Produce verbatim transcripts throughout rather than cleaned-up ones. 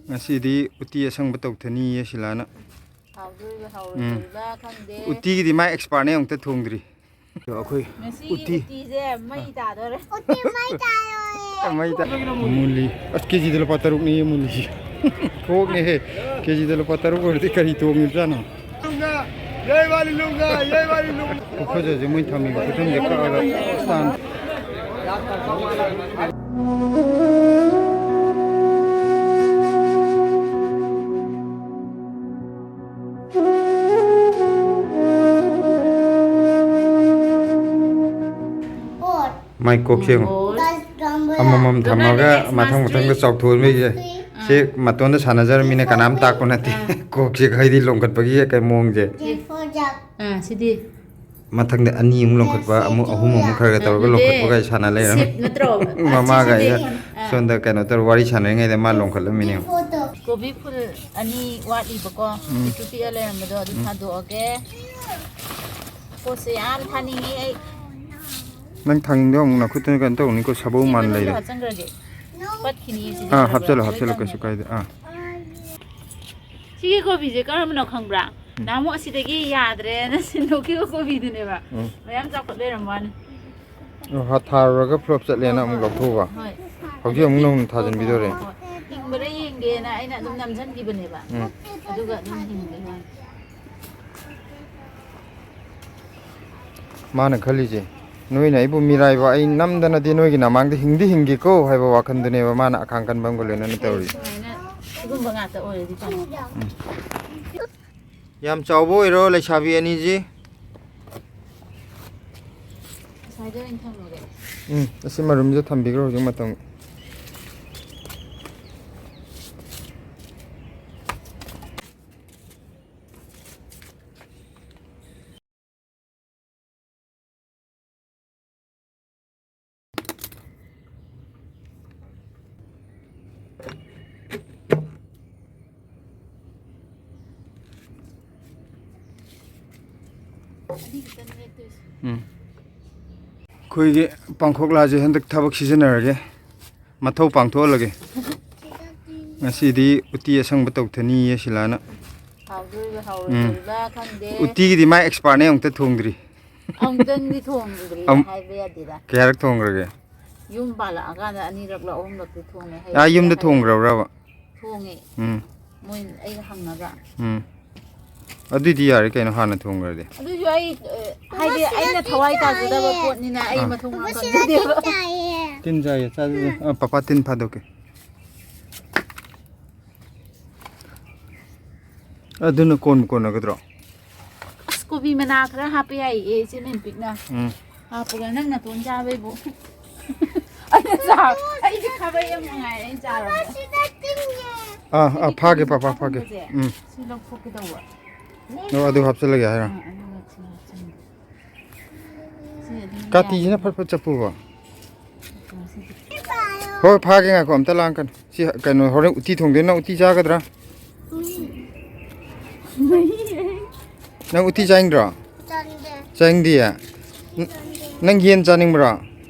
ꯉꯁꯤꯗꯤ ꯎꯇꯤ ꯑꯁꯪꯕ ꯇꯧꯊꯅꯤꯌꯦ ꯁꯤꯂꯥꯅ꯫ ꯍꯥꯎꯗꯣꯔꯤꯕ ꯎꯝ꯫ ꯍꯥꯎꯔꯣꯏꯗꯣꯔꯤꯕ ꯈꯪꯗꯦ꯫ ꯎꯇꯤꯒꯤꯗꯤ ꯃꯥ ꯑꯦꯛꯁꯄꯥꯔꯠꯅꯦ, ꯑꯃꯨꯛꯇ ꯊꯣꯡꯗ꯭ꯔꯤ꯫ ꯑꯗꯣ ꯑꯩꯈꯣꯏ ꯉꯁꯤꯒꯤ ꯎꯇꯤ꯫ ꯎꯇꯤꯁꯦ ꯃꯩ ꯇꯥꯗꯣꯔꯦ꯫ ꯎꯇꯤ ꯃꯩ ꯇꯥꯔꯣꯏꯌꯦ꯫ ꯃꯩ ꯇꯥ-, ꯃꯨꯂꯤ꯫ ꯑꯁ, ꯀꯦꯖꯤꯗ ꯂꯨꯄꯥ ꯇꯔꯨꯛꯅꯦꯌꯦ ꯃꯨꯂꯤꯁꯤ꯫ ꯀꯣꯛꯅꯦꯍꯦ꯫ ꯀꯦꯖꯤꯗ ꯂꯨꯄꯥ ꯇꯔꯨꯛ ꯑꯣꯏꯔꯗꯤ ꯀꯔꯤ ꯇꯣꯡꯉꯤꯕꯖꯥꯠꯅꯣ? ꯑꯩꯈꯣꯏꯁꯨ ꯍꯧꯖꯤꯛ ꯃꯣꯏ ꯊꯝꯃꯤꯕ ꯈꯨꯊꯝꯁꯦ ꯀꯛꯑꯒ ꯆꯥꯅꯤ꯫ ꯃꯥꯏ ꯀꯣꯛꯁꯦ ꯌꯦꯡꯉꯣ꯫ ꯑꯃꯃꯝ ꯊꯝꯃꯒ ꯃꯊꯪ ꯃꯊꯪꯗ ꯆꯥꯎꯊꯣꯛꯍꯟꯕꯩꯁꯦ꯫ ꯁꯤ ꯃꯇꯣꯟꯗ ꯁꯥꯟꯅꯖꯔꯝꯃꯤꯅ ꯀꯅꯥꯝ ꯇꯥꯛꯄ ꯅꯠꯇꯦ꯫ ꯀꯣꯛꯁꯦ ꯍꯥꯏꯗꯤ ꯂꯣꯡꯈꯠꯄꯒꯤ ꯀꯩ ꯃꯑꯣꯡꯁꯦ꯫ ꯑꯥ, ꯁꯤꯗꯤ꯫ ꯃꯊꯪꯗ ꯑꯅꯤ ꯑꯃꯨꯛ ꯂꯣꯡꯈꯠꯄ, ꯑꯃꯨꯛ ꯑꯍꯨꯝ ꯑꯃꯨꯛ ꯈꯔ ꯈꯔ ꯇꯧꯔꯒ ꯑꯗꯨꯗꯤ ꯂꯣꯡꯈꯠꯄꯒ ꯑꯩ ꯁꯥꯟꯅ ꯂꯩꯔꯝꯃꯤ꯫ ꯁꯤꯞ ꯅꯠꯇ꯭ꯔꯣ? ꯃꯃꯥꯒ ꯁꯤꯗꯤ, ꯑꯩꯒ ꯑꯥ꯫ ꯁꯣꯝꯗ ꯀꯩꯅꯣ ꯇꯧꯔ ꯋꯥꯔꯤ ꯁꯥꯟꯅꯔꯤꯉꯩꯗ ꯃꯥ ꯂꯣꯡꯈꯠꯂꯝꯃꯤꯅꯦ꯫ ꯀꯣꯕꯤ ꯐꯨꯜ ꯑꯅꯤ ꯋꯥꯠꯂꯤꯕꯀꯣ꯫ ꯎꯝ꯫ ꯄꯤꯛꯇ꯭ꯔꯨ ꯄꯤꯛꯑ ꯂꯩꯔꯝꯕꯗꯣ ꯑꯗꯨ ꯎꯝ꯫ ꯊꯥꯗꯣꯛꯑꯒꯦ꯫ ꯄꯣꯠꯁꯦ ꯌꯥꯝ ꯊꯥꯅꯤꯡꯉꯤ ꯑꯩ꯫ ꯅꯪ ꯊꯥꯡꯖꯤꯡꯗꯣ ꯑꯃꯨꯛ ꯅꯈꯨꯠꯇꯨꯅ ꯀꯩꯅꯣ ꯇꯧꯅꯤꯀꯣ, ꯁꯥꯕꯧ ꯁꯤ ꯃꯥꯟ ꯃꯅꯨꯡꯗ ꯂꯩꯔꯦ꯫ ꯍꯥꯞꯆꯟꯈ꯭ꯔꯒꯦ꯫ ꯄꯠꯈꯤꯅꯤ ꯁꯤꯗꯤ ꯑꯥ, ꯌꯥꯔꯣꯏ꯫ ꯍꯥꯞꯆꯜꯂꯣ, ꯂꯣꯏ ꯍꯥꯞꯆꯜꯂꯣ, ꯀꯩꯁꯨ ꯊꯝꯃꯦꯕ꯫ ꯀꯥꯏꯗꯦ꯫ ꯑꯥ꯫ ꯁꯤꯒꯤ ꯀꯣꯕꯤꯁꯦ ꯀꯔꯝꯕꯅꯣ ꯈꯪꯕ꯭ꯔꯥ? ꯎꯝ꯫ ꯅꯍꯥꯟꯃꯨꯛ ꯑꯁꯤꯗꯒꯤ ꯌꯥꯗ꯭ꯔꯦꯅ ꯁꯤꯟꯗꯣꯛꯈꯤꯕ ꯀꯣꯕꯤꯗꯨꯅꯦꯕ꯫ ꯎꯝ꯫ ꯃꯌꯥꯝ ꯆꯥꯎꯈꯠ ꯂꯩꯔꯝꯕ ꯋꯥꯅꯤ꯫ ꯑꯣ, ꯍꯥ-, ꯊꯥꯔꯨꯔꯒ ꯐ꯭ꯂꯣꯞ ꯆꯠꯂꯦꯅ ꯍꯣꯏ, ꯑꯃꯨꯛ ꯍꯣꯏ, ꯂꯧꯊꯣꯛꯎꯕ꯫ ꯍꯣꯏ꯫ ꯍꯧꯖꯤꯛ ꯑꯃꯨꯛ ꯅꯧꯅ ꯊꯥꯖꯤꯟꯕꯤꯗꯣꯔꯦ꯫ ꯍꯣꯏ, ꯍꯣꯏ꯫ ꯍꯤꯡꯕ꯭ꯔꯥ ꯌꯦꯡꯒꯦꯅ ꯑꯩꯅ ꯑꯗꯨꯝ ꯅꯝꯖꯟꯈꯤꯕꯅꯦꯕ꯫ ꯎꯝ꯫ ꯑꯗꯨꯒ ꯑꯗꯨꯝ ꯍꯤꯡꯕꯩ ꯋꯥꯅꯤ꯫ ꯃꯥꯅ ꯈꯜꯂꯤꯁꯦ, ꯅꯣꯏꯅ ꯑꯩꯕꯨ ꯃꯤꯔꯥꯏꯕ, ꯑꯩ ꯅꯝꯗꯅꯗꯤ ꯅꯣꯏꯒꯤ ꯅꯃꯥꯡꯗ ꯍꯤꯡꯗꯤ ꯍꯤꯡꯒꯦꯀꯣ ꯍꯥꯏꯕ ꯋꯥꯈꯜꯗꯨꯅꯦꯕ ꯃꯥꯅ ꯑꯈꯥꯡ ꯀꯟꯕ ꯑꯃꯒ ꯂꯣꯏꯅꯅ ꯇꯧꯔꯤꯁꯦ꯫ ꯁꯨꯃꯥꯏꯅ ꯁꯤꯒꯨꯝꯕ ꯉꯥꯛꯇ ꯑꯣꯏꯔꯗꯤ ꯐꯅꯤ꯫ ꯎꯝ꯫ ꯌꯥꯝ ꯆꯥꯎꯕ ꯑꯣꯏꯔꯣ, ꯂꯩꯁꯥꯕꯤ ꯑꯅꯤꯁꯤ꯫ ꯑꯁ꯭ꯋꯥꯏꯗ ꯑꯣꯏꯅ ꯊꯝꯃꯒꯦ꯫ ꯎꯝ, ꯑꯁꯤ ꯃꯔꯨꯝꯁꯤꯗ ꯊꯝꯕꯤꯈ꯭ꯔꯣ ꯍꯧꯖꯤꯛ ꯃꯇꯝ꯫ ꯎꯝ꯫ ꯑꯩꯈꯣꯏꯒꯤ ꯄꯥꯡꯈꯣꯛꯂꯥꯁꯦ ꯍꯟꯗꯛ ꯊꯕꯛ ꯁꯤꯖꯤꯟꯅꯔꯒꯦ, ꯃꯊꯧ ꯄꯥꯡꯊꯣꯛꯍꯜꯂꯒꯦ꯫ ꯉꯁꯤꯗꯤ ꯎꯇꯤ ꯑꯁꯪꯕ ꯇꯧꯊꯅꯤꯌꯦ ꯁꯤꯂꯥꯅ꯫ ꯍꯥꯎꯗꯣꯔꯤꯕ ꯍꯥꯎꯔꯣꯏꯗꯣꯔꯤꯕ ꯈꯪꯗꯦ꯫ ꯎꯇꯤꯒꯤꯗꯤ ꯃꯥ ꯑꯦꯛꯁꯄꯥꯔꯠꯅꯦ, ꯑꯃꯨꯛꯇ ꯊꯣꯡꯗ꯭ꯔꯤ꯫ ꯑꯃꯨꯛꯇꯪꯗꯤ ꯊꯣꯡꯗ꯭ꯔꯤ ꯑꯝ- ꯍꯥꯏꯕ ꯌꯥꯗꯦꯗ꯫ ꯀꯌꯥꯔꯛ ꯊꯣꯡꯈ꯭ꯔꯒꯦ? ꯌꯨꯝ ꯄꯥꯜꯂꯛꯑꯀꯥꯟꯗ ꯑꯅꯤꯔꯛꯂ ꯑꯍꯨꯝꯂꯛꯇꯤ ꯊꯣꯡꯉꯦ꯫ ꯑꯥ, ꯌꯨꯝꯗ ꯍꯩ- ꯊꯣꯡꯈ꯭ꯔꯕ꯭ꯔꯕ? ꯊꯣꯡꯉꯦ꯫ ꯎꯝ ꯃꯣꯏ ꯑꯩꯒ ꯍꯪꯉꯒ꯫ ꯎꯝ꯫ ꯑꯗꯨꯏꯗꯤ ꯌꯥꯔꯦ ꯀꯩꯅꯣ, ꯍꯥꯟꯅ ꯊꯣꯡꯈ꯭ꯔꯗꯤ꯫ ꯑꯗꯨꯏꯁꯨ ꯑꯩ ꯑ, ꯍꯥꯏꯗꯤ ꯑꯩꯅ ꯊꯋꯥꯏ ꯇꯥꯖꯗꯕ ꯄꯣꯠꯅꯤꯅ ꯑꯩ ꯑꯥ꯫ ꯃꯊꯣꯡ ꯃꯔꯝ ꯈꯪꯖꯗꯦꯕ꯫ ꯇꯤꯟ ꯆꯥꯏꯌꯦ, ꯆꯥꯗꯣꯏꯅꯦ꯫ ꯑꯥ, ꯄꯄꯥ ꯇꯤꯟ ꯐꯥꯗꯣꯛꯀꯦ꯫ ꯑꯗꯨꯅ ꯀꯣꯟꯕꯨ ꯀꯣꯟꯅꯒꯗ꯭ꯔꯣ? ꯑꯁ, ꯀꯣꯕꯤ ꯃꯅꯥ ꯈꯔ ꯍꯥꯞꯄ ꯌꯥꯏꯌꯦ ꯏꯆꯦ ꯃꯦꯝꯄꯤꯛꯅ꯫ ꯎꯝ꯫ ꯍꯥꯞꯄꯒ ꯅꯪ ꯅꯇꯣꯟ ꯆꯥꯕꯩꯕꯨ꯫ ꯑꯩꯅ ꯆꯥ-, ꯑꯩꯗꯤ ꯈꯥꯕꯩ ꯌꯥꯝ ꯅꯨꯡꯉꯥꯏꯔꯦ ꯑꯩꯅ ꯆꯥꯔꯕꯗ꯫ ꯑꯥ ꯑꯥ, ꯐꯥꯒꯦ ꯄꯄꯥ, ꯐꯥꯒꯦ꯫ ꯎꯝ꯫ ꯁꯤ ꯂꯧꯊꯣꯛꯀꯦ ꯇꯧꯕ꯫ ꯑꯣ, ꯑꯗꯨ ꯍꯥꯞꯆꯤꯜꯂꯒꯦ ꯍꯥꯏꯔꯣ? ꯑꯥ, ꯑꯗꯨꯒ ꯁꯤ ꯍꯥꯞꯆꯤꯟꯕ꯫ ꯁꯤ ꯑꯗꯨꯝ ꯀꯥꯇꯤꯁꯤꯅ ꯌꯥꯏꯌꯦ꯫ ꯐꯠ ꯐꯠ ꯆꯠꯄꯨꯕ꯫ ꯁꯤ ꯍꯣꯏ, ꯐꯥꯒꯦ, ꯉꯥꯏꯈꯣ, ꯑꯝꯇ ꯂꯥꯡꯀꯅꯨ꯫ ꯁꯤ ꯀꯩꯅꯣ, ꯍꯣꯔꯦꯟ ꯎꯇꯤ ꯊꯣꯡꯗꯣꯏꯅꯤ꯫ ꯅꯪ ꯎꯇꯤ ꯆꯥꯒꯗ꯭ꯔꯥ? ꯅꯪ ꯎꯇꯤ ꯆꯥꯅꯤꯡꯗ꯭ꯔꯣ? ꯆꯥꯅꯤꯡꯗꯦ꯫ ꯆꯥꯅꯤꯡꯗꯤꯌꯦ? ꯅ-, ꯅꯪ ꯌꯦꯟ ꯆꯥꯅꯤꯡꯕ꯭ꯔꯣ?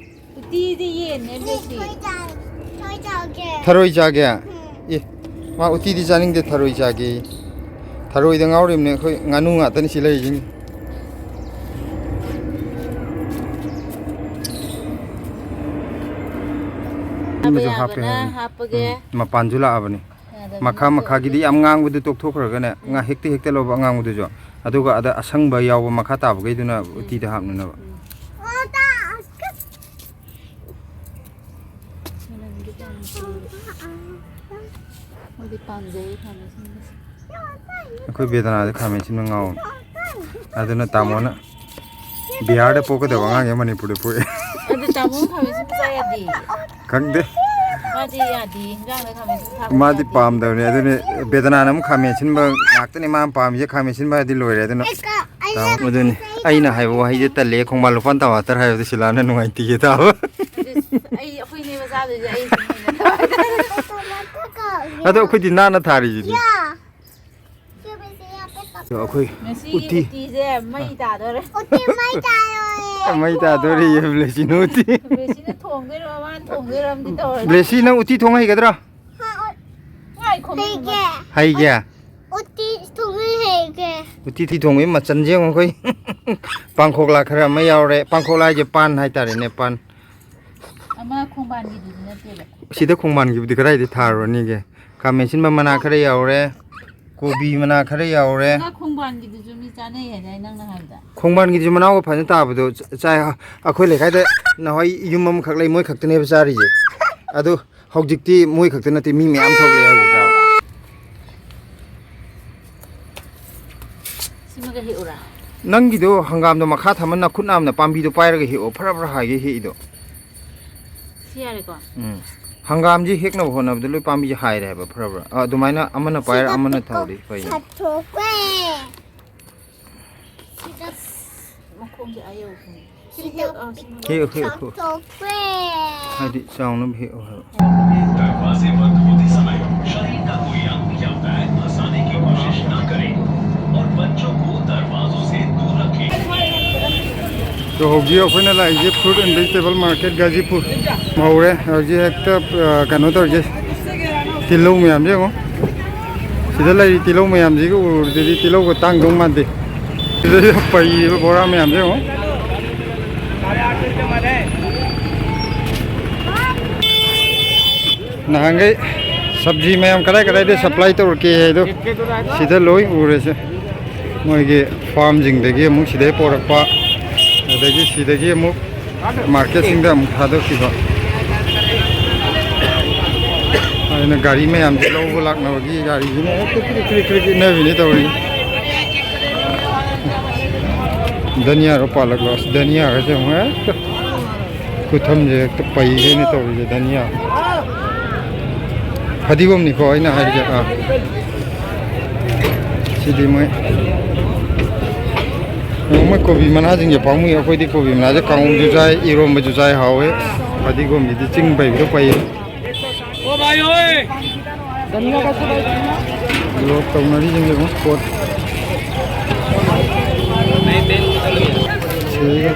ꯎꯇꯤꯗꯤ ꯌꯦꯟꯅꯦ ꯕꯦꯁꯤ꯫ ꯊꯣꯏ ꯆꯥ-, ꯊꯣꯏ ꯆꯥꯒꯦ꯫ ꯊꯔꯣꯏ ꯆꯥꯒꯦ? ꯎꯝ꯫ ꯑꯦ, ꯃꯥ ꯎꯇꯤꯗꯤ ꯆꯥꯅꯤꯡꯗꯦ, ꯊꯔꯣꯏ ꯆꯥꯒꯦ꯫ ꯊꯔꯣꯏꯗ ꯉꯥꯎꯔꯤꯕꯅꯦ ꯑꯩꯈꯣꯏ꯫ ꯉꯥꯅꯨ ꯉꯥꯛꯇꯅꯤ ꯁꯤ ꯂꯩꯔꯤꯁꯤꯡꯁꯦ꯫ ꯍꯥꯞꯄ ꯁꯤꯃꯁꯨ ꯍꯥꯞꯄꯦ ꯌꯥꯕꯅ ꯍꯥꯏꯕꯅꯤ꯫ ꯍꯥꯞꯄꯒꯦ꯫ ꯎꯝ, ꯃꯄꯥꯟꯁꯨ ꯂꯥꯛꯑꯕꯅꯤ꯫ ꯌꯥꯗꯕꯅ ꯃꯈꯥ ꯃꯈꯥꯒꯤꯗꯤ ꯇꯣꯛꯑꯒꯦ꯫ ꯌꯥꯝ ꯉꯥꯡꯕꯗꯨ ꯇꯣꯛꯊꯣꯛꯈ꯭ꯔꯒꯅꯦ, ꯉꯥ ꯍꯦꯛꯇ ꯍꯦꯛꯇ ꯂꯧꯕ ꯑꯉꯥꯡꯕꯗꯨꯁꯨ, ꯑꯗꯨꯒ ꯑꯗ ꯑꯁꯪꯕ ꯌꯥꯎꯕ ꯃꯈꯥ ꯇꯥꯕꯈꯩꯗꯨꯅ ꯎꯇꯤꯗ ꯍꯥꯞꯅꯅꯕ꯫ ꯑꯣ, ꯇꯥ-, ꯑꯁ, ꯃꯅꯝꯗꯤ ꯄꯥꯝꯗꯦ꯫ ꯃꯣꯏꯗꯤ ꯄꯥꯝꯖꯩ ꯈꯥꯃꯦꯟ ꯑꯁꯤꯟꯕꯁꯦ꯫ ꯑꯩꯈꯣꯏ ꯕꯦꯗꯅꯥꯗ ꯈꯥꯃꯦꯟ ꯑꯁꯤꯟꯕ ꯉꯥꯎꯕꯅꯤ꯫ ꯑꯗꯨꯅ ꯇꯥꯃꯣꯅ ꯕꯤꯍꯥꯔꯗ ꯄꯣꯛꯀꯗꯕ ꯑꯉꯥꯡꯁꯦ ꯃꯅꯤꯄꯨꯔꯗ ꯄꯣꯛꯑꯦ꯫ ꯑꯗꯨ ꯇꯥꯃꯣ ꯈꯥꯃꯦꯟ ꯑꯁꯤꯟꯕ ꯆꯥ ꯌꯥꯗꯦ꯫ ꯈꯪꯗꯦ꯫ ꯃꯥꯗꯤ ꯌꯥꯗꯦ, ꯏꯟꯖꯥꯡꯗ ꯈꯥꯃꯦꯟ ꯑꯁꯤꯟꯕ ꯊꯥꯛꯄ ꯃꯥꯗꯤ ꯌꯥꯗꯦ꯫ ꯄꯥꯝꯗꯕꯅꯦ꯫ ꯑꯗꯨꯅꯦ ꯕꯦꯗꯅꯥꯅ ꯑꯃꯨꯛ ꯈꯥꯃꯦꯟ ꯑꯁꯤꯟꯕ ꯉꯥꯛꯇꯅꯦ ꯃꯥꯅ ꯄꯥꯝꯃꯤꯁꯦ꯫ ꯈꯥꯃꯦꯟ ꯑꯁꯤꯟꯕ ꯍꯥꯏꯗꯤ ꯂꯣꯏꯔꯦ꯫ ꯑꯗꯨꯅ ꯑꯩ ꯀ-, ꯑꯩ ꯇꯥꯃꯣ-, ꯑꯗꯨꯅꯤ ꯑꯩꯅ ꯍꯥꯏꯕ ꯋꯥꯍꯩꯁꯦ ꯇꯜꯂꯦ꯫ ꯈꯣꯡꯕꯥꯟ ꯂꯨꯄꯥꯟ ꯇꯃꯥꯇꯔ ꯍꯥꯏꯕꯗ ꯁꯤꯂꯥꯅ ꯅꯨꯡꯉꯥꯏꯇꯦꯌꯦ ꯇꯥꯕ꯫ ꯑꯗꯨ ꯑꯩ, ꯑꯩꯈꯣꯏꯅꯦꯕ ꯆꯥꯗꯣꯏꯁꯦ, ꯑꯩ ꯁꯨꯝ ꯍꯩꯅꯗꯕ ꯍꯥꯏꯇꯥꯔꯦ꯫ ꯑꯗꯣ ꯑꯩꯈꯣꯏꯗꯤ ꯅꯥꯟꯅ ꯊꯥꯔꯤꯁꯤꯗꯤ꯫ ꯌꯥ꯫ ꯁꯤ ꯕꯦꯁꯤ ꯌꯥ ꯄꯦꯛꯀꯞ꯫ ꯑꯗꯣ ꯑꯩꯈꯣꯏ ꯉꯁꯤꯒꯤ ꯎꯇꯤ꯫ ꯎꯇꯤꯁꯦ ꯃꯩ ꯇꯥꯗꯣꯔꯦ꯫ ꯎꯇꯤ ꯃꯩ ꯇꯥꯔꯦ꯫ ꯃꯩ ꯇꯥꯗꯣꯔꯦ ꯕ꯭ꯂꯦꯁꯤꯅ ꯎꯇꯤ꯫ ꯕ꯭ꯂꯦꯁꯤꯅ ꯊꯣꯡꯗꯣꯏꯔꯣ, ꯃꯥꯅ ꯊꯣꯡꯗꯣꯏꯔꯣ ꯑꯃꯗꯤ ꯇꯧꯔꯅꯤ꯫ ꯕ꯭ꯂꯦꯁꯤ, ꯅꯪ ꯎꯇꯤ ꯊꯣꯡ ꯍꯩꯒꯗ꯭ꯔꯥ? ꯍꯥ, ꯑꯣ-, ꯍꯩꯒꯦ꯫ ꯍꯩꯒꯦ? ꯎꯇꯤ ꯊꯣꯡꯕ ꯍꯩꯒꯦ꯫ ꯎꯇꯤ ꯊꯣꯡꯕꯒꯤ ꯃꯆꯜꯁꯦ ꯌꯦꯡꯉꯣ ꯑꯩꯈꯣꯏ꯫ ꯄꯥꯡꯈꯣꯛꯂꯥ ꯈꯔ ꯑꯃ ꯌꯥꯎꯔꯦ꯫ ꯄꯥꯡꯈꯣꯛꯂꯥ ꯍꯥꯏꯁꯦ ꯄꯥꯟ ꯍꯥꯏꯇꯥꯔꯦꯅꯦ, ꯄꯥꯟ꯫ ꯑꯃ ꯈꯣꯡꯕꯥꯟꯒꯤꯗꯨꯗꯤ ꯅꯠꯇꯦꯕ꯫ ꯁꯤꯗ ꯈꯣꯡꯕꯥꯟꯒꯤꯕꯨꯗꯤ ꯀꯗꯥꯏꯗ ꯊꯥꯔꯨꯔꯅꯤꯒꯦ? ꯈꯥꯃꯦꯟ ꯑꯁꯤꯟꯕ ꯃꯅꯥ ꯈꯔ ꯌꯥꯎꯔꯦ, ꯀꯣꯕꯤ ꯃꯅꯥ ꯈꯔ ꯌꯥꯎꯔꯦ꯫ ꯉꯥ ꯈꯣꯡꯕꯥꯟꯒꯤꯗꯨꯁꯨ ꯃꯤ ꯆꯥꯅꯩ ꯍꯥꯏꯗꯥꯏ ꯅꯪꯅ ꯍꯥꯏꯕꯗ? ꯈꯣꯡꯕꯥꯟꯒꯤꯗꯨꯁꯨ ꯃꯅꯥꯎꯒ ꯐꯖꯅ ꯇꯥꯕꯗꯣ ꯆ-, ꯆꯥꯏ꯫ ꯑꯩꯈꯣꯏ ꯂꯩꯀꯥꯏꯗ ꯅꯍꯥꯟꯋꯥꯏ ꯌꯨꯝ ꯑꯃꯈꯛ ꯂꯩ, ꯃꯣꯏ ꯈꯛꯇꯅꯦꯕ ꯆꯥꯔꯤꯁꯦ꯫ ꯑꯗꯨ ꯍꯧꯖꯤꯛꯇꯤ ꯃꯣꯏ ꯈꯛꯇ ꯅꯠꯇꯦ, ꯃꯤ ꯃꯌꯥꯝ ꯊꯣꯛꯂꯛꯑꯦ ꯍꯧꯖꯤꯛ ꯆꯥꯕ꯫ ꯁꯤꯃꯒ ꯍꯦꯛꯎꯔꯥ? ꯅꯪꯒꯤꯗꯣ ꯍꯪꯒꯥꯝꯗꯣ ꯃꯈꯥ ꯊꯝꯃ ꯅꯈꯨꯠ ꯅꯥꯝꯅ ꯄꯥꯝꯕꯤꯗꯣ ꯄꯥꯏꯔꯒ ꯍꯦꯛꯑꯣ, ꯐꯔꯥ ꯐꯔꯥ ꯍꯥꯏꯒꯩ ꯍꯦꯛꯏꯗꯣ꯫ ꯁꯤ ꯌꯥꯔꯦꯀꯣ? ꯎꯝ꯫ ꯍꯪꯒꯥꯝꯁꯤ ꯍꯦꯛꯅꯕ ꯍꯣꯠꯅꯕꯗ ꯂꯣꯏ ꯄꯥꯝꯕꯤꯁꯦ ꯍꯥꯏꯔꯦ ꯍꯥꯏꯕ, ꯐꯔꯥ ꯐꯔꯥ꯫ ꯑ, ꯑꯗꯨꯃꯥꯏꯅ ꯑꯃꯅ ꯄꯥꯏꯔ ꯁꯤꯗ ꯑꯃꯅ ꯄꯤꯀꯞ ꯊꯧꯔꯗꯤ ꯐꯩꯅꯦ꯫ ꯁꯥꯊꯣꯛꯈ꯭ꯔꯦ꯫ ꯁꯤꯗ ꯃꯈꯣꯡꯁꯦ ꯑꯥ ꯌꯧꯈ꯭ꯔꯦ꯫ ꯁꯤ ꯁꯤꯗ ꯍꯦꯛ-, ꯑꯥ, ꯁꯤ ꯄꯤꯀꯞ ꯍꯦꯛꯎ, ꯍꯦꯛꯎ, ꯍꯦꯛꯎ꯫ ꯁꯥꯊꯣꯛꯈ꯭ꯔꯦ꯫ ꯍꯥꯏꯗꯤ ꯆꯥꯎꯅꯕ ꯍꯦꯛꯎ ꯍꯥꯏꯕ꯫ दरवाजे बंद होते समय शरीर का कोई अंग या पैर फंसाने की कोशिश ना करें और बच्चों को दरवाजों से दूर रखें। ꯑꯗꯣ ꯍꯧꯖꯤꯛ ꯑꯩꯈꯣꯏꯅ ꯂꯥꯛꯏꯁꯦ fruit and vegetable market ꯒꯥꯖꯤꯄꯨꯔ꯫ ꯍꯧꯔꯦ ꯍꯧꯖꯤꯛ ꯍꯦꯛꯇ, ꯑ, ꯀꯩꯅꯣ ꯇꯧꯔꯤꯁꯦ꯫ ꯇꯤꯜꯍꯧ ꯃꯌꯥꯝꯁꯦ ꯌꯦꯡꯉꯣ꯫ ꯁꯤꯗ ꯂꯩꯔꯤ ꯇꯤꯜꯍꯧ ꯃꯌꯥꯝꯁꯤꯒ ꯎꯔꯨꯔꯗꯤ ꯇꯤꯜꯍꯧꯒ ꯇꯥꯡꯗꯧ ꯃꯥꯟꯗꯦ꯫ ꯁꯤꯗ ꯄꯩꯔꯤꯕ ꯕꯣꯔꯥ ꯃꯌꯥꯝꯁꯦ ꯌꯦꯡꯉꯣ꯫ ꯅꯍꯥꯟꯈꯩ ꯁꯕꯖꯤ ꯃꯌꯥꯝ ꯀꯗꯥꯏ ꯀꯗꯥꯏꯗ supply ꯇꯧꯔꯛꯀꯦ ꯍꯥꯏꯗꯣ ꯁꯤꯗ ꯂꯣꯏ ꯎꯔꯦꯁꯦ꯫ ꯃꯣꯏꯒꯤ farmꯁꯤꯡꯗꯒꯤ ꯑꯃꯨꯛ ꯁꯤꯗꯩ ꯄꯣꯔꯛꯄ, ꯑꯗꯒꯤ ꯁꯤꯗꯒꯤ ꯑꯃꯨꯛ marketꯁꯤꯡꯗ ꯑꯃꯨꯛ ꯊꯥꯗꯣꯛꯈꯤꯕ꯫ ꯑꯗꯨꯅ ꯒꯥꯔꯤ ꯃꯌꯥꯝꯁꯦ ꯂꯧꯕ ꯂꯥꯛꯅꯕꯒꯤ ꯒꯥꯔꯤꯁꯤꯅ ꯍꯦꯛꯇ ꯀ꯭ꯔꯤꯛ ꯀ꯭ꯔꯤꯛ ꯀ꯭ꯔꯤꯛ ꯏꯟꯅꯕꯤꯅꯦ ꯇꯧꯔꯤ꯫ ꯙꯅꯤꯌꯥꯔꯣ ꯄꯥꯜꯂꯛꯂꯣ? ꯑꯁ, ꯙꯅꯤꯌꯥꯒꯁꯦ ꯑꯃꯨꯛ ꯍꯦꯛꯇ ꯈꯨꯊꯝꯁꯦ ꯍꯦꯛꯇ ꯄꯩꯒꯩꯅꯦ ꯇꯧꯔꯤꯁꯦ, ꯙꯅꯤꯌꯥ꯫ ꯐꯗꯤꯒꯣꯝꯅꯤꯀꯣ ꯑꯩꯅ ꯍꯥꯏꯔꯤꯁꯦ꯫ ꯑꯥ꯫ ꯁꯤꯗꯤ ꯃꯣꯏ, ꯃꯣꯏ ꯀꯣꯕꯤ ꯃꯅꯥꯁꯤꯡꯁꯦ ꯄꯥꯝꯃꯨꯏ꯫ ꯑꯩꯈꯣꯏꯗꯤ ꯀꯣꯕꯤ ꯃꯅꯥꯁꯦ ꯀꯥꯡꯉꯧꯁꯨ ꯆꯥꯏ, ꯏꯔꯣꯝꯕꯁꯨ ꯆꯥꯏ, ꯍꯥꯎꯋꯦ꯫ ꯐꯗꯤꯒꯣꯝꯁꯤꯗꯤ ꯆꯤꯡ ꯄꯩꯕꯗ ꯄꯩꯌꯦ꯫ ओ भाई ओए। Vlog ꯇꯧꯅꯔꯤꯁꯤꯡꯁꯦ ꯑꯃꯨꯛ ꯄꯣꯠ꯫ ꯁꯤꯒ꯫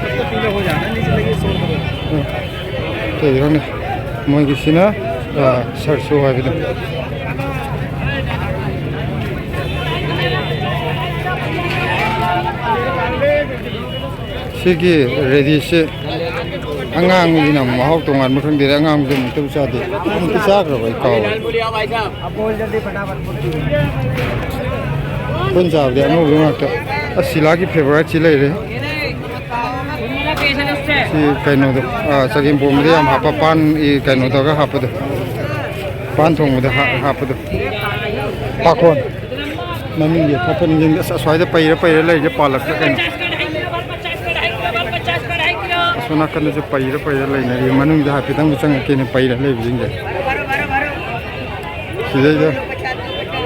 ꯀꯩ ꯈꯪꯗꯦ꯫ ꯃꯣꯏꯒꯤꯁꯤꯅ, ꯑ, ꯁꯔꯁꯣ ꯍꯥꯏꯕꯗꯣ꯫ ꯁꯤꯒꯤ ꯔꯦꯗꯤꯁꯁꯦ ꯑꯉꯥꯡꯒꯤꯅ ꯑꯃꯨꯛ ꯃꯍꯥꯎ ꯇꯣꯉꯥꯟꯕ ꯈꯪꯗꯦ, ꯑꯉꯥꯡꯕꯗꯤ ꯑꯃꯨꯛꯇꯕꯨ ꯆꯥꯗꯦ꯫ ꯑꯃꯨꯛꯇꯤ ꯆꯥꯈ꯭ꯔꯕ ꯑꯩ ꯀꯥꯎꯔꯦ꯫ ꯑꯩꯈꯣꯏꯅ ꯆꯥꯕꯗꯤ ꯑꯉꯧꯕ ꯉꯥꯛꯇ꯫ ꯑꯁ, ꯁꯤꯂꯥꯒꯤ ꯐꯦꯚꯣꯔꯥꯏꯠꯁꯤ ꯂꯩꯔꯦ꯫ ꯁꯤ ꯀꯩꯅꯣꯗꯣ, ꯑꯥ, ꯆꯒꯦꯝ ꯄꯣꯝꯕꯗ ꯌꯥꯝ ꯍꯥꯞꯄ ꯄꯥꯟ, ꯀꯩꯅꯣ ꯇꯧꯔꯒ ꯍꯥꯞꯄꯗꯣ, ꯄꯥꯟ ꯊꯣꯡꯕꯗ ꯍꯥ-, ꯍꯥꯞꯄꯗꯣ꯫ ꯄꯥꯈꯣꯟ꯫ ꯃꯃꯤꯡꯁꯦ ꯐꯠ ꯐꯠ ꯅꯤꯡꯁꯤꯡꯗꯦ꯫ ꯑꯁ, ꯑꯁ꯭ꯋꯥꯏꯗ ꯄꯩꯔ ꯄꯩꯔ ꯂꯩꯔꯤꯁꯦ ꯄꯥꯜꯂꯛꯇ ꯀꯩꯅꯣ꯫ ꯑꯁꯣꯝ ꯅꯥꯀꯟꯗꯁꯨ ꯄꯩꯔ ꯄꯩꯔ ꯂꯩꯅꯔꯤ꯫ ꯃꯅꯨꯡꯗ ꯍꯥꯏꯐꯦꯠꯇꯪ ꯆꯪꯉꯛꯀꯦꯅꯦ, ꯄꯩꯔ ꯂꯩꯕꯁꯤꯡꯁꯦ꯫ ꯁꯤꯗꯩꯗ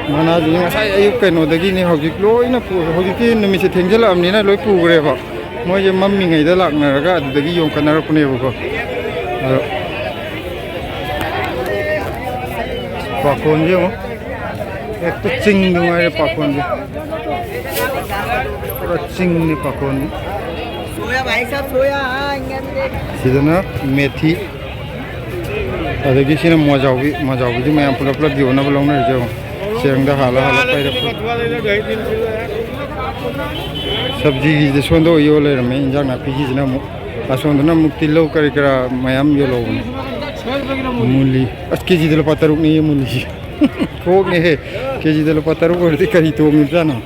ꯃꯅꯥꯁꯤꯡꯁꯦ ꯉꯁꯥꯏ ꯑꯌꯨꯛ ꯀꯩꯅꯣꯗꯒꯤꯅꯦ, ꯍꯧꯖꯤꯛ ꯂꯣꯏꯅ ꯄꯨ-, ꯍꯧꯖꯤꯛꯇꯤ ꯅꯨꯃꯤꯠꯁꯦ ꯊꯦꯡꯖꯤꯜꯂꯛꯑꯕꯅꯤꯅ ꯂꯣꯏ ꯄꯨꯈ꯭ꯔꯦꯕ꯫ ꯃꯣꯏꯁꯦ ꯃꯝꯃꯤꯉꯩꯗ ꯂꯥꯛꯅꯔꯒ ꯑꯗꯨꯗꯒꯤ ꯌꯣꯟꯈꯠꯅꯔꯛꯄꯅꯦꯕꯀꯣ꯫ ꯑꯗꯣ ꯄꯥꯈꯣꯟꯁꯦ ꯌꯦꯡꯉꯣ꯫ ꯍꯦꯛꯇ ꯆꯤꯡꯗ ꯉꯥꯏꯔꯦ ꯄꯥꯈꯣꯟꯁꯦ꯫ ꯄꯨꯔꯥ ꯆꯤꯡꯅꯤ ꯄꯥꯈꯣꯟꯁꯦ꯫ ꯁꯤꯗꯅ ꯃꯦꯊꯤ꯫ ꯑꯗꯒꯤ ꯁꯤꯅ ꯃꯣꯖꯥꯎꯕꯤ꯫ ꯃꯣꯖꯥꯎꯕꯤꯗꯤ ꯃꯌꯥꯝ ꯄꯨꯂꯞ ꯄꯨꯂꯞ ꯌꯣꯟꯅꯕ ꯂꯧꯅꯔꯤꯁꯦ ꯌꯦꯡꯉꯣ꯫ ꯆꯦꯡꯗ ꯍꯥꯜꯂ ꯍꯥꯜꯂ ꯄꯩꯔꯛꯄ꯫ ꯁꯕꯖꯤꯒꯤꯁꯦ ꯁꯣꯟꯗ ꯌꯣꯜ ꯂꯩꯔꯝꯃꯦ꯫ ꯏꯟꯖꯥꯡ ꯅꯥꯄꯤꯒꯤꯁꯤꯅ ꯑꯃꯨꯛ ꯑꯁꯣꯝꯗꯅ ꯑꯃꯨꯛ ꯇꯤꯜꯍꯧ ꯀꯔꯤ ꯀꯔꯥ ꯃꯌꯥꯝ ꯌꯣꯜꯍꯧꯕꯅꯦ꯫ ꯃꯨꯂꯤ꯫ ꯑꯁ, ꯀꯦꯖꯤꯗ ꯂꯨꯄꯥ ꯇꯔꯨꯛꯅꯦꯌꯦ ꯃꯨꯂꯤꯁꯤ꯫ ꯀꯣꯛꯅꯦꯍꯦ꯫ ꯀꯦꯖꯤꯗ ꯂꯨꯄꯥ ꯇꯔꯨꯛ ꯑꯣꯏꯔꯗꯤ ꯀꯔꯤ ꯇꯣꯡꯉꯤꯕꯖꯥꯠꯅꯣ?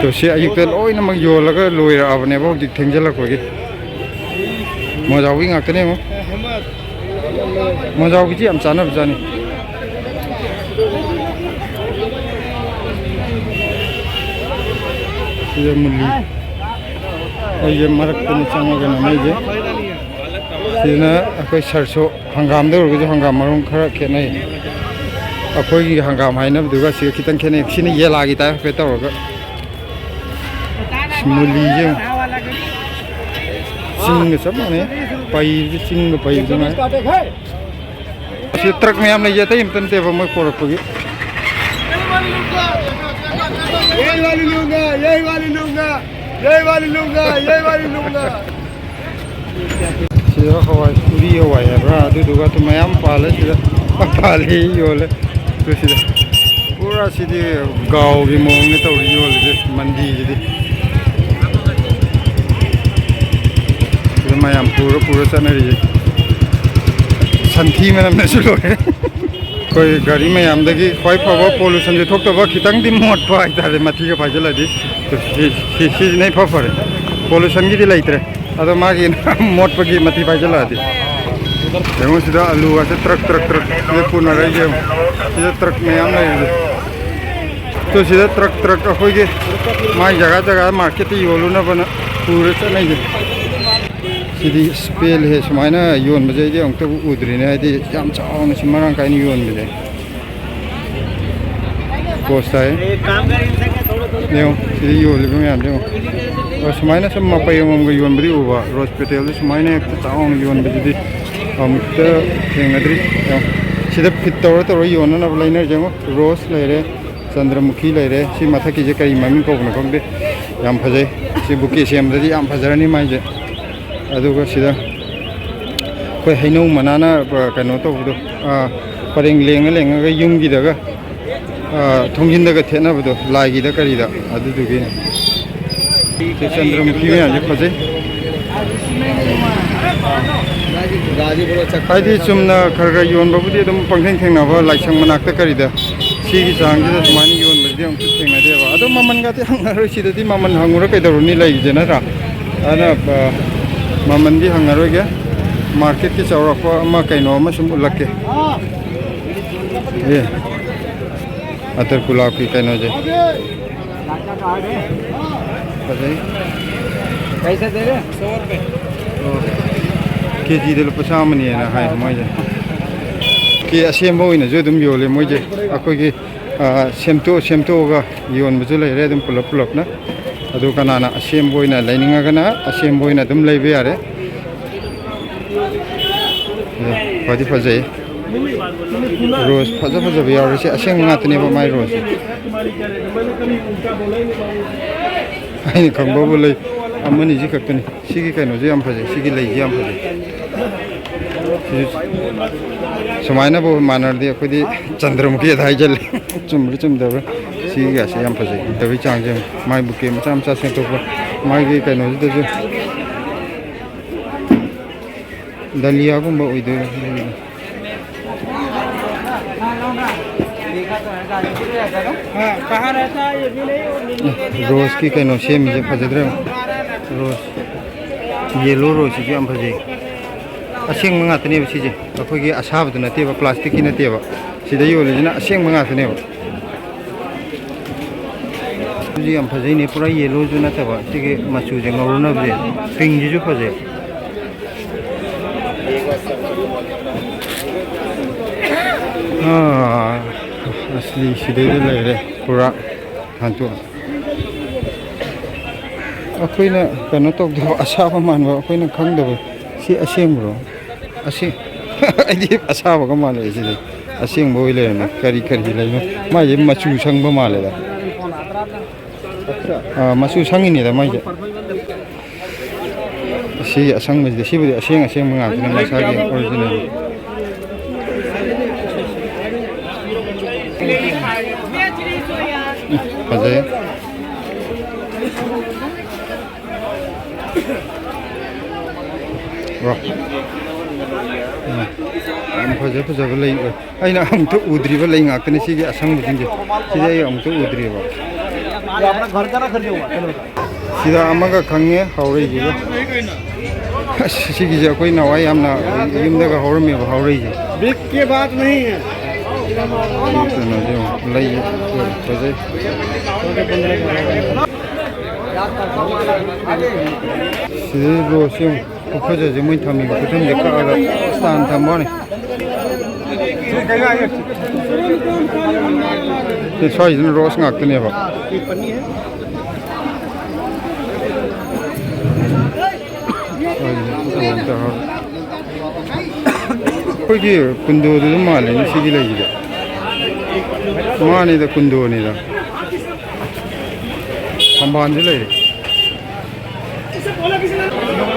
ꯇꯣ, ꯁꯤ ꯑꯌꯨꯛꯇ ꯂꯣꯏꯅꯃꯛ ꯌꯣꯜꯂꯒ ꯂꯣꯏꯔꯛꯑꯕꯅꯦꯕ, ꯍꯧꯖꯤꯛ ꯊꯦꯡꯖꯤꯜꯂꯛꯄꯒꯤ꯫ ꯃꯣꯖꯥꯎꯕꯤ ꯉꯥꯛꯇꯅꯦ ꯌꯦꯡꯉꯣ꯫ ꯃꯣꯖꯥꯎꯕꯤꯁꯤ ꯌꯥꯝ ꯆꯥꯅꯕꯖꯥꯠꯅꯤ꯫ ꯁꯤꯗ ꯃꯨꯂꯤ꯫ ꯑꯩꯁꯦ ꯃꯔꯛꯇꯅꯤ ꯆꯪꯉꯒꯅ ꯂꯩꯁꯦ꯫ ꯁꯤꯗꯅ ꯑꯩꯈꯣꯏ ꯁꯔꯁꯣ꯫ ꯍꯪꯒꯥꯝꯗ ꯑꯣꯏꯔꯒꯁꯨ ꯍꯪꯒꯥꯝ ꯃꯔꯨꯝ ꯈꯔ ꯈꯦꯠꯅꯩ꯫ ꯑꯩꯈꯣꯏꯒꯤ ꯍꯪꯒꯥꯝ ꯍꯥꯏꯅꯕꯗꯨꯒ ꯁꯤꯒ ꯈꯤꯇꯪ ꯈꯦꯠꯅꯩ꯫ ꯁꯤꯅ ꯌꯦꯂꯥꯒꯤ ꯇꯥꯏꯞ ꯍꯥꯏꯐꯦꯠ ꯇꯧꯔꯒ꯫ ꯃꯨꯂꯤꯁꯦ ꯌꯦꯡꯉꯣ꯫ ꯆꯤꯡꯒ ꯆꯞ ꯃꯥꯟꯅꯩ꯫ ꯄꯩꯕꯁꯦ ꯆꯤꯡꯒ ꯄꯩꯕ ꯑꯗꯨꯃꯥꯏꯅ꯫ ꯁꯤ ꯇ꯭ꯔꯛ ꯃꯌꯥꯝ ꯂꯩꯁꯦ ꯑꯇꯩ ꯑꯝꯇ ꯅꯠꯇꯦꯕ ꯃꯣꯏ ꯄꯣꯔꯛꯄꯒꯤ꯫ यही वाली लूंगा, यही वाली लूंगा, यही वाली लूंगा, यही वाली लूंगा। ꯁꯤꯗ ꯍꯋꯥꯏ, ꯎꯔꯤ ꯍꯋꯥꯏ ꯍꯥꯏꯕ꯭ꯔꯥ, ꯑꯗꯨꯗꯨꯒ ꯑꯗꯨꯝ ꯃꯌꯥꯝ ꯄꯥꯜꯂꯦ ꯁꯤꯗ꯫ ꯄꯥꯜꯂꯤ, ꯌꯣꯜꯂꯦ꯫ ꯑꯗꯨ ꯁꯤꯗ ꯄꯨꯔꯥ ꯄꯨꯔꯥ ꯁꯤꯗꯤ ꯒꯥꯎꯒꯤ ꯃꯑꯣꯡꯅꯦ ꯇꯧꯔꯤ ꯌꯣꯜꯂꯤꯁꯦ, ꯃꯟꯗꯤꯁꯤꯗꯤ꯫ ꯁꯤꯗ ꯃꯌꯥꯝ ꯄꯨꯔ ꯄꯨꯔ ꯆꯠꯅꯔꯤꯁꯦ꯫ ꯁꯟꯊꯤ ꯃꯅꯝꯅꯁꯨ ꯂꯣꯏꯔꯦ꯫ ꯑꯩꯈꯣꯏ ꯒꯥꯔꯤ ꯃꯌꯥꯝꯗꯒꯤ ꯈ꯭ꯋꯥꯏ ꯐꯕ, ꯄꯣꯂꯨꯁꯟꯁꯨ ꯊꯣꯛꯇꯕ, ꯈꯤꯇꯪꯗꯤ ꯃꯣꯠꯄ ꯍꯥꯏꯇꯥꯔꯦ, ꯃꯊꯤꯒ ꯐꯥꯏꯖꯤꯜꯂꯗꯤ꯫ ꯁꯤ, ꯁꯤ, ꯁꯤꯁꯤꯅ ꯏꯐ ꯐꯔꯦ꯫ ꯄꯣꯂꯨꯁꯟꯒꯤꯗꯤ ꯂꯩꯇ꯭ꯔꯦ꯫ ꯑꯗꯣ ꯃꯥꯒꯤ ꯃꯣꯠꯄꯒꯤ ꯃꯊꯤ ꯐꯥꯏꯖꯤꯜꯂꯛꯑꯗꯤ꯫ ꯌꯦꯡꯉꯣ ꯁꯤꯗ ꯑꯂꯨꯒꯁꯦ ꯇ꯭ꯔꯛ, ꯇ꯭ꯔꯛ, ꯇ꯭ꯔꯛ ꯁꯤꯗ ꯄꯨꯅꯔꯛꯏꯁꯦ ꯌꯦꯡꯉꯣ꯫ ꯁꯤꯗ ꯇ꯭ꯔꯛ ꯃꯌꯥꯝ ꯂꯩꯔꯤꯁꯦ꯫ ꯇꯣ ꯁꯤꯗ ꯇ꯭ꯔꯛ, ꯇ꯭ꯔꯛ ꯑꯩꯈꯣꯏꯒꯤ ꯃꯥꯏ ꯖꯒꯥ ꯖꯒꯥ ꯃꯥꯔꯀꯦꯠꯇ ꯌꯣꯜꯂꯨꯅꯕꯅ ꯄꯨꯔ ꯆꯠꯅꯩꯁꯦ꯫ ꯁꯤꯗꯤ ꯏꯁꯄꯦꯜ ꯍꯦ, ꯁꯨꯃꯥꯏꯅ ꯌꯣꯟꯕꯁꯦ ꯑꯩꯗꯤ ꯑꯃꯨꯛꯇ ꯎꯗ꯭ꯔꯤꯅꯦ, ꯍꯥꯏꯗꯤ ꯌꯥꯝ ꯆꯥꯎꯅ ꯁꯤ ꯃꯔꯥꯡ ꯀꯥꯏꯅ ꯌꯣꯟꯕꯁꯦ꯫ ꯄꯣꯁ ꯇꯥꯏ꯫ ꯌꯦꯡꯉꯣ, ꯁꯤꯗ ꯌꯣꯜꯂꯤꯕ ꯃꯌꯥꯝꯗꯣ ꯌꯦꯡꯉꯣ꯫ ꯑꯣ, ꯁꯨꯃꯥꯏꯅ ꯁꯨꯝ ꯃꯄꯩ ꯑꯃꯃꯝꯒ ꯌꯣꯟꯕꯗꯤ ꯎꯕ, ꯔꯣꯁ ꯄꯦꯇꯦꯜꯗꯤ ꯁꯨꯃꯥꯏꯅ ꯍꯦꯛꯇ ꯆꯥꯎꯅ ꯌꯣꯟꯕꯗꯨꯗꯤ ꯑꯃꯨꯛꯇ ꯊꯦꯡꯅꯗ꯭ꯔꯤ꯫ ꯌꯦꯡꯉꯣ, ꯁꯤꯗ ꯐꯤꯠ ꯇꯧꯔ ꯇꯧꯔ ꯌꯣꯟꯅꯅꯕ ꯂꯩꯅꯔꯤꯁꯦ ꯌꯦꯡꯉꯣ꯫ ꯔꯣꯁ ꯂꯩꯔꯦ, ꯆꯟꯗ꯭ꯔꯃꯨꯈꯤ ꯂꯩꯔꯦ꯫ ꯁꯤ ꯃꯊꯛꯀꯤꯁꯦ ꯀꯔꯤ ꯃꯃꯤꯡ ꯀꯧꯕꯅꯣ ꯈꯪꯗꯦ, ꯌꯥꯝ ꯐꯖꯩ꯫ ꯁꯤ ꯕꯨꯀꯦ ꯁꯦꯝꯕꯗꯗꯤ ꯌꯥꯝ ꯐꯖꯔꯅꯤ ꯃꯥꯏꯁꯦ꯫ ꯑꯗꯨꯒ ꯁꯤꯗ ꯑꯩꯈꯣꯏ ꯍꯩꯅꯧ ꯃꯅꯥꯅ, ꯑ, ꯀꯩꯅꯣ ꯇꯧꯕꯗꯣ, ꯑ, ꯄꯔꯦꯡ ꯂꯦꯡꯉ ꯂꯦꯡꯉꯒ ꯌꯨꯝꯒꯤꯗꯒ, ꯑ, ꯊꯣꯡꯖꯤꯟꯗꯒ ꯊꯦꯠꯅꯕꯗꯣ, ꯂꯥꯏꯒꯤꯗ ꯀꯔꯤꯗ, ꯑꯗꯨꯗꯨꯒꯤꯅꯤ꯫ ꯁꯤ ꯆꯟꯗ꯭ꯔꯃꯨꯈꯤ ꯃꯌꯥꯝꯁꯦ ꯐꯖꯩ꯫ ꯍꯥꯏꯗꯤ ꯆꯨꯝꯅ ꯈꯔ ꯈꯔ ꯌꯣꯟꯕꯕꯨꯗꯤ ꯑꯗꯨꯝ ꯄꯪꯊꯦꯡ ꯊꯦꯡꯅꯕ, ꯂꯥꯏꯁꯪ ꯃꯅꯥꯛꯇ ꯀꯔꯤꯗ, ꯁꯤꯒꯤ ꯆꯥꯡꯁꯤꯗ ꯁꯨꯃꯥꯏꯅ ꯌꯣꯟꯕꯁꯤꯗꯤ ꯑꯃꯨꯛꯁꯨ ꯊꯦꯡꯅꯗꯦꯕ꯫ ꯑꯗꯣ ꯃꯃꯜꯒꯗꯤ ꯍꯪꯅꯔꯣꯏ, ꯁꯤꯗꯗꯤ ꯃꯃꯜ ꯍꯪꯉꯨꯔ ꯀꯩꯗꯧꯔꯨꯅꯤ ꯂꯩꯔꯤꯁꯦ, ꯅꯠꯇ꯭ꯔꯥ? ꯑꯗꯨꯅ, ꯑ, ꯃꯃꯜꯗꯤ ꯍꯪꯉꯔꯣꯏꯒꯦ꯫ ꯃꯥꯔꯀꯦꯠꯀꯤ ꯆꯥꯎꯔꯥꯛꯄ ꯑꯃ ꯀꯩꯅꯣ ꯑꯃ ꯁꯨꯝ ꯎꯠꯂꯛꯀꯦ꯫ ꯑꯦ, ꯑꯇꯔ ꯒꯨꯂꯥꯞꯀꯤ ꯀꯩꯅꯣꯁꯦ ꯐꯖꯩ꯫ ꯀꯦꯖꯤꯗ ꯂꯨꯄꯥ ꯆꯥꯝꯃꯅꯦꯅ ꯍꯥꯏ ꯃꯣꯏꯁꯦ꯫ ꯀꯦ ꯑꯁꯦꯝꯕ ꯑꯣꯏꯅꯁꯨ ꯑꯗꯨꯝ ꯌꯣꯜꯂꯦ ꯃꯣꯏꯁꯦ꯫ ꯑꯩꯈꯣꯏꯒꯤ, ꯑ, ꯁꯦꯝꯇꯣꯛ-, ꯁꯦꯝꯇꯣꯛꯑꯒ ꯌꯣꯟꯕꯁꯨ ꯂꯩꯔꯦ ꯑꯗꯨꯝ ꯄꯨꯂꯞ ꯄꯨꯂꯞꯅ꯫ ꯑꯗꯨ ꯀꯅꯥꯅ ꯑꯁꯦꯝꯕ ꯑꯣꯏꯅ ꯂꯩꯅꯤꯡꯉꯒꯅ ꯑꯁꯦꯝꯕ ꯑꯣꯏꯅ ꯑꯗꯨꯝ ꯂꯩꯕ ꯌꯥꯔꯦ꯫ ꯑꯦ, ꯐꯗꯤ ꯐꯖꯩ꯫ ꯔꯣꯁ ꯐꯖ ꯐꯖꯕ ꯌꯥꯎꯔꯤꯁꯦ ꯑꯁꯦꯡꯕ ꯉꯥꯛꯇꯅꯦꯕ ꯃꯥꯏ ꯔꯣꯁꯁꯦ꯫ ꯑꯩꯅ ꯈꯪꯕꯕꯨ ꯂꯩ ꯑꯃꯅꯤꯁꯤ ꯈꯛꯇꯅꯤ꯫ ꯁꯤꯒꯤ ꯀꯩꯅꯣꯁꯦ ꯌꯥꯝ ꯐꯖꯩ, ꯁꯤꯒꯤ ꯂꯩꯁꯦ ꯌꯥꯝ ꯐꯖꯩ꯫ ꯁꯨꯃꯥꯏꯅꯕꯨ ꯃꯥꯟꯅꯔꯗꯤ ꯑꯩꯈꯣꯏꯗꯤ ꯆꯟꯗ꯭ꯔꯃꯨꯈꯤꯗ ꯍꯥꯏꯖꯜꯂꯦ꯫ ꯆꯨꯝꯕ꯭ꯔꯥ ꯆꯨꯝꯗꯕ꯭ꯔꯥ? ꯁꯤꯒꯁꯦ ꯌꯥꯝ ꯐꯖꯩ꯫ ꯐꯖꯕꯩ ꯆꯥꯡꯁꯦ ꯌꯦꯡꯉꯨ꯫ ꯃꯥꯏ ꯕꯨꯀꯦ ꯃꯆꯥ ꯃꯆꯥ ꯁꯦꯝꯗꯣꯛꯄ, ꯃꯥꯒꯤ ꯀꯩꯅꯣꯁꯤꯗꯁꯨ ꯗꯥꯂꯤꯌꯥꯒꯨꯝꯕ ꯑꯣꯏꯗꯣꯏꯔꯥ? ꯔꯣꯁꯀꯤ ꯀꯩꯅꯣ ꯁꯦꯝꯃꯤꯁꯦ ꯐꯖꯗ꯭ꯔꯦ꯫ ꯔꯣꯁ, ꯌꯦꯂꯣ ꯔꯣꯁꯁꯤꯁꯨ ꯌꯥꯝ ꯐꯖꯩ꯫ ꯑꯁꯦꯡꯕ ꯉꯥꯛꯇꯅꯦꯕ ꯁꯤꯁꯦ, ꯑꯩꯈꯣꯏꯒꯤ ꯑꯁꯥꯕꯗꯨ ꯅꯠꯇꯦꯕ, ꯄ꯭ꯂꯥꯁꯇꯤꯛꯀꯤ ꯅꯠꯇꯦꯕ꯫ ꯁꯤꯗ ꯌꯣꯜꯂꯤꯁꯤꯅ ꯑꯁꯦꯡꯕ ꯉꯥꯛꯇꯅꯦꯕ꯫ ꯁꯤꯁꯨ ꯌꯥꯝ ꯐꯖꯩꯅꯦ, ꯄꯨꯔꯥ ꯌꯦꯂꯣꯁꯨ ꯅꯠꯇꯕ, ꯁꯤꯒꯤ ꯃꯆꯨꯁꯦ ꯉꯧꯔꯨꯅꯕꯁꯦ꯫ ꯄꯤꯡꯁꯤꯁꯨ ꯐꯖꯩ꯫ ꯑꯥ, ꯑꯁꯤ ꯁꯤꯗꯩꯗ ꯂꯩꯔꯦ ꯄꯨꯔꯥ ꯍꯟꯇꯣꯛ꯫ ꯑꯩꯈꯣꯏꯅ ꯀꯩꯅꯣ ꯇꯧꯗꯕ, ꯑꯁꯥꯕ ꯃꯥꯟꯕ ꯑꯩꯈꯣꯏꯅ ꯈꯪꯗꯕ꯫ ꯁꯤ ꯑꯁꯦꯡꯕ꯭ꯔꯣ? ꯑꯁꯤ ꯑꯩꯗꯤ ꯑꯁꯥꯕꯒ ꯃꯥꯜꯂꯛꯑꯦ ꯁꯤꯗꯤ꯫ ꯑꯁꯦꯡꯕ ꯑꯣꯏ ꯂꯩꯔꯝꯃꯦ꯫ ꯀꯔꯤ ꯀꯔꯤ ꯂꯩꯅꯣ? ꯃꯥꯏꯁꯦ ꯃꯆꯨ ꯁꯪꯕ ꯃꯥꯜꯂꯦꯗ꯫ ꯑꯥ, ꯃꯆꯨ ꯁꯪꯉꯤꯅꯦꯗ ꯃꯥꯏꯁꯦ꯫ ꯁꯤ ꯑꯁꯪꯕꯁꯤꯗꯤ, ꯁꯤꯕꯨꯗꯤ ꯑꯁꯦꯡ ꯑꯁꯦꯡꯕ ꯉꯥꯛꯇꯅꯦ, ꯃꯁꯥꯒꯤ ꯑꯣꯔꯤꯖꯤꯅꯦꯜ꯫ ꯐꯖꯩ꯫ ꯋꯥ꯫ ꯎꯝ꯫ ꯌꯥꯝ ꯐꯖ ꯐꯖꯕ ꯂꯩ ꯑꯣꯏ꯫ ꯑꯩꯅ ꯑꯃꯨꯛꯇ ꯎꯗ꯭ꯔꯤꯕ ꯂꯩ ꯉꯥꯛꯇꯅꯤ ꯁꯤꯒꯤ ꯑꯁꯪꯕꯁꯤꯡꯁꯦ꯫ ꯁꯤꯗꯤ ꯑꯩ ꯑꯃꯨꯛꯇ ꯎꯗ꯭ꯔꯤꯕ꯫ ꯁꯤꯗ ꯑꯃꯒ ꯈꯪꯉꯦ, ꯍꯥꯎꯔꯩꯁꯤꯒ꯫ ꯑꯁ, ꯁꯤꯒꯤꯁꯦ ꯑꯩꯈꯣꯏ ꯅꯍꯥꯟꯋꯥꯏ ꯌꯥꯝꯅ ꯌꯨꯝꯗꯒ ꯍꯧꯔꯝꯃꯦꯕ, ꯍꯥꯎꯔꯩꯁꯦ꯫ ꯕꯤꯛ ꯀꯤ ꯕꯥꯠ ꯅꯍꯤ ꯍꯦ꯫ ꯁꯤ ꯀꯩꯅꯣꯁꯦ ꯌꯦꯡꯉꯣ, ꯂꯩꯁꯦ ꯐꯖꯩ꯫ ꯁꯤꯗꯩ ꯔꯣꯁꯁꯦ ꯌꯦꯡꯉꯣ꯫ ꯈꯨꯐꯖꯁꯦ ꯃꯣꯏ ꯊꯝꯃꯤꯕ ꯈꯨꯊꯝꯁꯦ ꯀꯛꯑꯒ ꯁ꯭ꯇꯥꯏꯜ ꯊꯝꯕ ꯋꯥꯅꯤ꯫ ꯁꯤ ꯁ꯭ꯋꯥꯏꯁꯤꯅ ꯔꯣꯁ ꯉꯥꯛꯇꯅꯦꯕ꯫ ꯁ꯭ꯋꯥꯏꯁꯤꯅ ꯐꯖꯕ ꯑꯝꯇ ꯍꯥꯞ-, ꯑꯩꯈꯣꯏꯒꯤ ꯀꯨꯟꯗꯣꯗꯨ ꯑꯗꯨꯝ ꯃꯥꯜꯂꯦꯅꯦ ꯁꯤꯒꯤ ꯂꯩꯁꯤꯗꯤ꯫ ꯃꯥꯅꯤꯗ, ꯀꯨꯟꯗꯣꯅꯤꯗ꯫ ꯊꯝꯕꯥꯜꯁꯨ ꯂꯩꯔꯦ꯫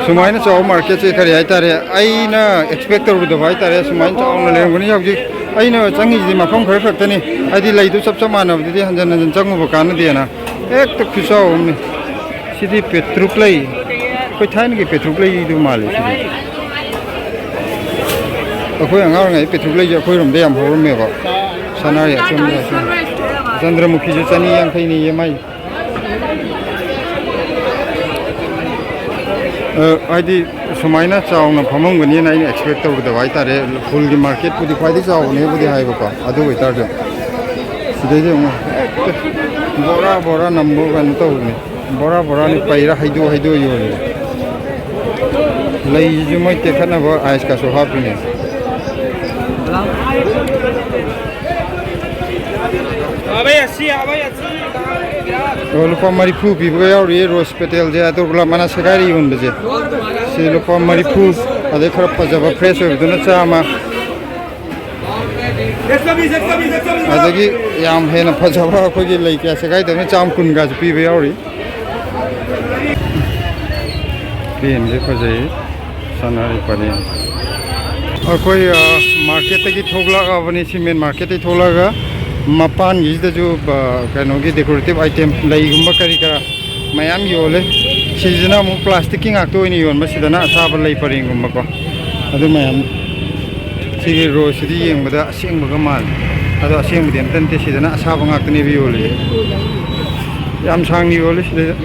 ꯁꯨꯃꯥꯏꯅ ꯆꯥꯎꯕ ꯃꯥꯔꯀꯦꯠꯁꯦ ꯀꯔꯤ ꯍꯥꯏꯇꯥꯔꯦ, ꯑꯩꯅ ꯑꯦꯛꯁꯄꯦꯛ ꯇꯧꯔꯨꯗꯕ ꯍꯥꯏꯇꯥꯔꯦ, ꯁꯨꯃꯥꯏꯅ ꯆꯥꯎꯅ ꯂꯩꯔꯝꯒꯅꯤ꯫ ꯍꯧꯖꯤꯛ ꯑꯩꯅ ꯆꯪꯉꯤꯁꯤꯗꯤ ꯃꯐꯝ ꯈꯔ ꯈꯛꯇꯅꯤ, ꯍꯥꯏꯗꯤ ꯂꯩꯗꯨ ꯆꯞ ꯆꯞ ꯃꯥꯟꯅꯕꯗꯨꯗꯤ ꯍꯟꯖꯟ ꯍꯟꯖꯟ ꯆꯪꯉꯨꯕ ꯀꯥꯟꯅꯗꯦꯅ꯫ ꯍꯦꯛꯇ ꯈꯨꯆꯥꯎ ꯑꯃꯅꯤ꯫ ꯁꯤꯗꯤ ꯄꯦꯇ꯭ꯔꯨꯛ ꯂꯩ, ꯑꯩꯈꯣꯏ ꯊꯥꯏꯅꯒꯤ ꯄꯦꯇ꯭ꯔꯨꯛ ꯂꯩꯗꯨ ꯃꯥꯜꯂꯤ ꯁꯤꯗꯤ꯫ ꯑꯩꯈꯣꯏ ꯑꯉꯥꯡ ꯑꯣꯏꯔꯤꯉꯩꯗ ꯄꯦꯇ꯭ꯔꯨꯛ ꯂꯩꯁꯦ ꯑꯩꯈꯣꯏꯔꯣꯝꯗ ꯌꯥꯝ ꯍꯧꯔꯝꯃꯦꯕ꯫ ꯁꯅꯥꯔꯩ ꯑꯁꯣꯝꯗ, ꯆꯟꯗ꯭ꯔꯃꯨꯈꯤꯁꯨ ꯆꯅꯤ ꯌꯥꯡꯈꯩꯅꯤ ꯏ ꯑꯦꯝ ꯑꯥꯏ꯫ ꯑ, ꯍꯥꯏꯗꯤ ꯁꯨꯃꯥꯏꯅ ꯆꯥꯎꯅ ꯐꯝꯃꯝꯒꯅꯤꯅ ꯑꯩꯅ ꯑꯦꯛꯁꯄꯦꯛ ꯇꯧꯔꯨꯗꯕ ꯍꯥꯏꯇꯥꯔꯦ꯫ ꯐꯨꯜꯒꯤ ꯃꯥꯔꯀꯦꯠꯄꯨꯗꯤ ꯈ꯭ꯋꯥꯏꯗꯒꯤ ꯆꯥꯎꯕꯅꯦꯕꯨꯗꯤ ꯍꯥꯏꯕꯀꯣ, ꯑꯗꯨ ꯑꯣꯏꯇꯥꯔꯁꯨ ꯁꯤꯗꯩꯗꯤ ꯑꯃꯨꯛ ꯍꯦꯛꯇ ꯕꯣꯔꯥ ꯕꯣꯔꯥ ꯅꯝꯕ ꯀꯩꯅꯣ ꯇꯧꯕꯅꯦ꯫ ꯕꯣꯔꯥ ꯕꯣꯔꯥꯅꯤ ꯄꯩꯔ ꯍꯩꯗꯣꯛ ꯍꯩꯗꯣꯛ ꯌꯣꯜꯂꯤ꯫ ꯂꯩꯁꯤꯁꯨ ꯃꯣꯏ ꯇꯦꯛꯈꯠꯅꯕ ꯑꯥꯏꯁꯀꯁꯨ ꯍꯥꯞꯄꯤꯅꯦ꯫ ꯑꯣ, ꯂꯨꯄꯥ ꯃꯔꯤꯐꯨ ꯄꯤꯕꯒ ꯌꯥꯎꯔꯤꯌꯦ ꯔꯣꯁ ꯄꯦꯇꯦꯜꯁꯦ, ꯑꯗꯨꯒ ꯃꯅꯥ ꯁꯦꯒꯥꯏꯔ ꯌꯣꯟꯕꯁꯦ꯫ ꯁꯤ ꯂꯨꯄꯥ ꯃꯔꯤꯐꯨ, ꯑꯗꯩ ꯈꯔ ꯐꯖꯕ ꯐ꯭ꯔꯦꯁ ꯑꯣꯏꯕꯗꯨꯅ ꯆꯥꯝꯃ꯫ ꯑꯗꯒꯤ ꯌꯥꯝ ꯍꯦꯟꯅ ꯐꯖꯕ ꯑꯩꯈꯣꯏꯒꯤ ꯂꯩ ꯀꯌꯥ ꯁꯦꯒꯥꯏꯗꯕꯅ ꯆꯥꯝ ꯀꯨꯟꯒꯁꯨ ꯄꯤꯕ ꯌꯥꯎꯔꯤ꯫ ꯄꯦꯟꯁꯦ ꯐꯖꯩ꯫ ꯁꯅꯥꯔꯤ ꯄꯔꯦꯡ꯫ ꯑꯩꯈꯣꯏ, ꯑ, ꯃꯥꯔꯀꯦꯠꯇꯒꯤ ꯊꯣꯛꯂꯛꯑꯕꯅꯤ, ꯁꯤ ꯃꯦꯟ ꯃꯥꯔꯀꯦꯠꯇꯒꯤ ꯊꯣꯛꯂꯛꯑꯒ ꯃꯄꯥꯟꯒꯤꯁꯤꯗꯁꯨ, ꯑ, ꯀꯩꯅꯣꯒꯤ ꯗꯦꯀꯣꯔꯦꯇꯤꯞ ꯑꯥꯏꯇꯦꯝ, ꯂꯩꯒꯨꯝꯕ ꯀꯔꯤ ꯀꯔꯥ ꯃꯌꯥꯝ ꯌꯣꯜꯂꯦ꯫ ꯁꯤꯁꯤꯅ ꯑꯃꯨꯛ ꯄ꯭ꯂꯥꯁꯇꯤꯛꯀꯤ ꯉꯥꯛꯇ ꯑꯣꯏꯅ ꯌꯣꯟꯕ, ꯁꯤꯗꯅ ꯑꯁꯥꯕ ꯂꯩ ꯄꯔꯦꯡꯒꯨꯝꯕꯀꯣ, ꯑꯗꯨ ꯃꯌꯥꯝ꯫ ꯁꯤꯒꯤ ꯔꯣꯁꯁꯤꯗꯤ ꯌꯦꯡꯕꯗ ꯑꯁꯦꯡꯕꯒ ꯃꯥꯜꯂꯤ, ꯑꯗꯣ ꯑꯁꯦꯡꯕꯗꯤ ꯑꯝꯇ ꯅꯠꯇꯦ, ꯁꯤꯗꯅ ꯑꯁꯥꯕ ꯉꯥꯛꯇꯅꯦꯕ ꯌꯣꯜꯂꯤꯁꯦ꯫ ꯌꯥꯝ ꯁꯥꯡꯅ ꯌꯣꯜꯂꯤ ꯁꯤꯗꯩꯗ꯫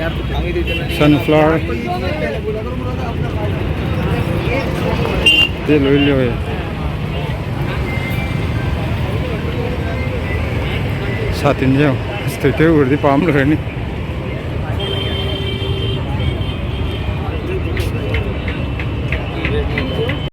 ꯁꯟꯐ꯭ꯂꯥꯋꯔ꯫ ꯁꯤ ꯂꯣꯏ ꯂꯣꯏ꯫ ꯁꯥꯇꯤꯟꯁꯦ ꯌꯦꯡꯉꯣ꯫ ꯑꯁ, ꯊꯣꯏꯊꯣꯏ ꯎꯔꯗꯤ ꯄꯥꯝ ꯂꯣꯏꯔꯅꯤ꯫